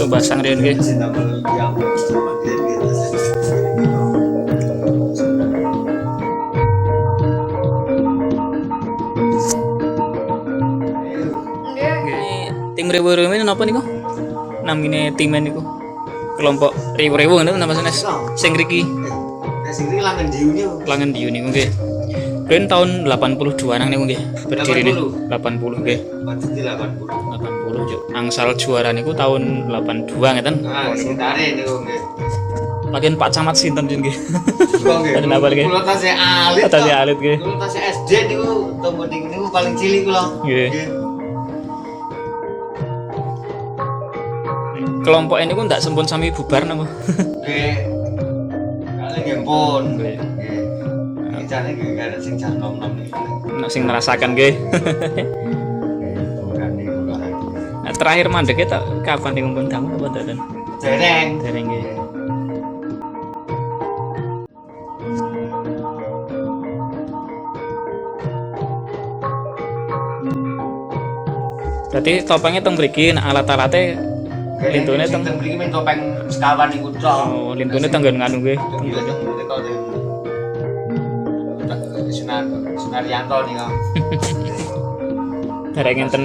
Tumbasang riyen nggih. Sing damel yang zaman riyen nggih. Nggih. Tim riwu-riwu ini napa niku? Namine time niku. Kelompok riwu-riwu ngono napa sanes? Sing ngriki Nek sing iki langen diu niku. Langen Diu niku nggih. Riyen tahun 82 nang niku nggih. Berdiri 80 nggih. Berarti 80. 80 juk. Angsal juara niku tahun 82 ngeten. Nah, sekitare niku nggih. Bagian Pak Camat sinten nggih. Kok nggih. Ada napa nggih? Kula tasih alit. Tasih alit nggih. Kula tasih SD niku temu niku paling cilik kula. Nggih. Kelompok ini pun ndak sempun sami bubar napa? Nggih. Kali nggih pun. Nggih. Nggih. Iki jane nggih gak ada sing jan nom-nom niku. Nek sing ngerasakan nggih. Bukan niku kula. Nah, terakhir mandeke tak kapan niku pun dangu apa mboten? Dereng. Dereng nggih. Berarti topengnya teng mriki, nek alat-alate lintune teng teng mriki men topeng sekawan niku tok. oh, lintune teng nggon nganu nggih. Teng teng mriko teng Sunaryanto niku. Dereng enten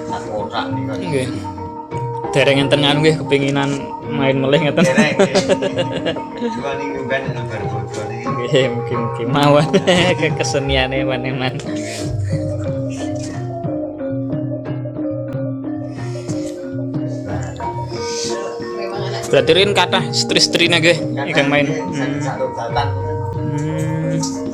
Sak kotak niku. nggih. Dereng enten nganu nggih kepinginan main melih ngeten. Dereng. Cuma niku ben bar bojo niki. Nggih, mugi-mugi mawon ke keseniane eman-eman. Berarti rin kathah istri-istrine nggih ingkang main. Sak rogatan. Hmm.